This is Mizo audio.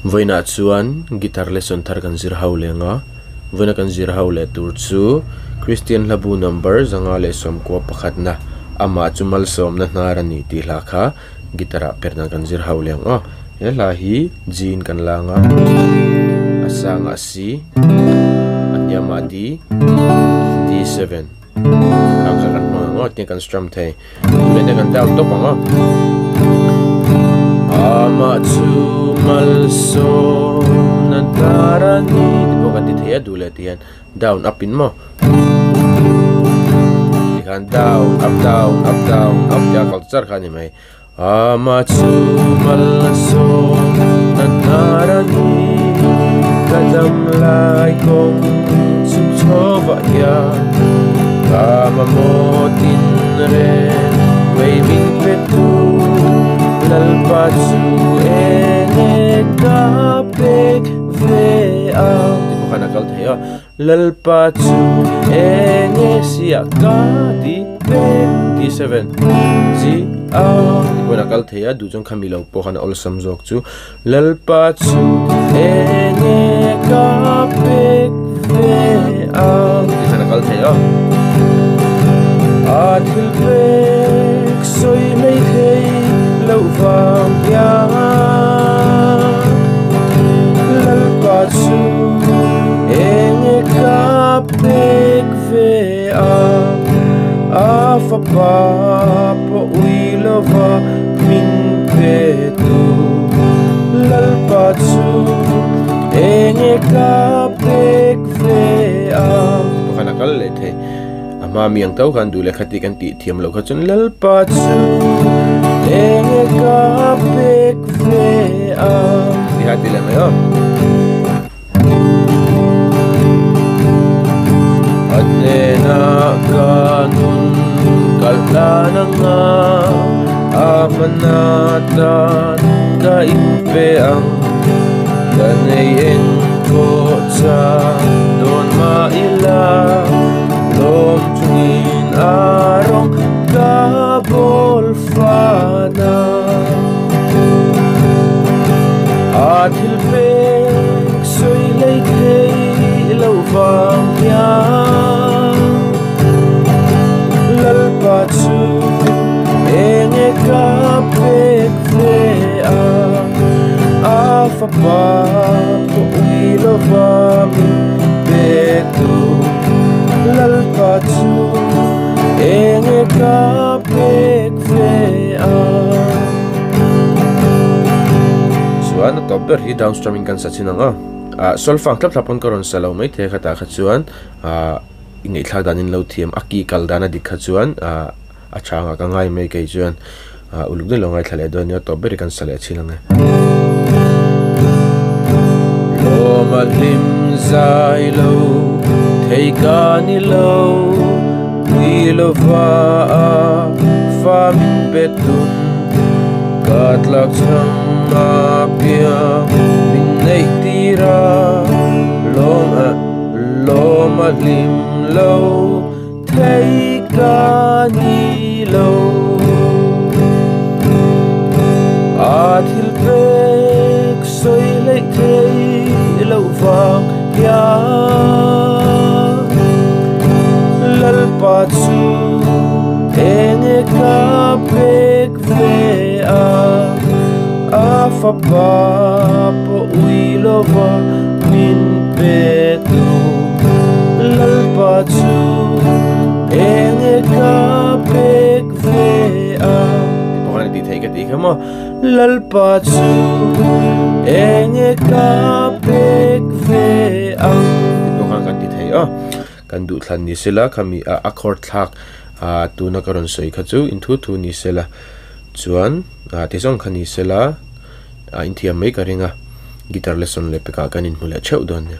Vawiinah chuan guitar lesson thar kan zir ho leng a, vawiina kan zir ho leh tur chu Kristian hlabu number 191 na amah chu malsawmna hnar a ni tih hla kha guitar ah per dan kan zir ho leng a, he hla hi G in kan lang a, a sangah C, a hniamah D, D7 khang kha kan hmang ang aw tiang kan strum thei. Tunah kan down tawp ang a. Amah chu malsawmna dar a ni tih pawh kan ti thei a duh leh tih hian down up in maw tikhan down up down up down up tia kal char kha a ni mai. Amah chu malsawmna dar a ni ka dam lai kawng chhuk chho vah hian ka mamawh tin reng wei min pe tu Lalpa chu eng e ka pek ve ang tih pawh khan a kal thei a Lalpa chu eng e sia ka ti pek D7 G A tih pawhin a kal thei a duh chuan khami lo pawh khan a awlsam zawk chu Lalpa chu eng e ka pek ve ang tih khan a kal thei a. A thil pek sawi mai thei loh vang hian Lalpa chu eng e ka pek ve ang a fapa pawh ui lova min pe tu Lalpa chu eng e ka pek ve ang tih pawh khan a kal leh thei a hma mi ang tho khan duh leh kha tih kan tih thiam loh kha chuan Lalpa chu eng e ka pek ve ang tih kha a ti leh mai aw. A hnenah ka nun kal hlan anga a hmana tan ka inpe ang ka nei eng pawh chak dawn mah ila lawm chungin a rawng ka bawl fan a. A thil pek sawi lei thei lo vang hian Lalpa chu eng e ka pek ve a, a fapa pawh ui lova min pe tu Lalpa chu eng e ka pek ve a. Chuan a tawp ber hi down strumming kan sa chin ang a, ah solfang thlap thlap pawn ka rawn sa lo mai thei a khatah kha chuan ah i ngaihthlak danin lo thiam a ki kal dan a dik kha chuan ah a chhangah ka ngai mai kei chuan ah uluk daih lo ngaithla leh dawn nia tawp ber hi kan sa leh chin ang e. Lawm a hlim zai lo thei ka ni lo ui lova a fa min pe tun ka tlak chhang a piang min neih tir a lawm a lawm a hlim lo thei ka ni lo. A thil pek sawi leh thei loh vang hian Lalpa chu eng e ka pek ve a, a fapa pawh ui lova min pe tu Lalpa chu eng e ka pek ve a. Tih pawh khan i tih theih ka tih kha maw. Lalpa chu eng e ka pek ve ang tih pawh khan kan ti thei a. Kan duhthlan ni sela khami a a chord thlak ah tuna ka rawn sawi kha chu in thu thu ni sela chuan ah ti zawng kha ni sela ah inthiam mai ka ring a guitar lesson leh pekah kan inhmu leh theuh dawn nia.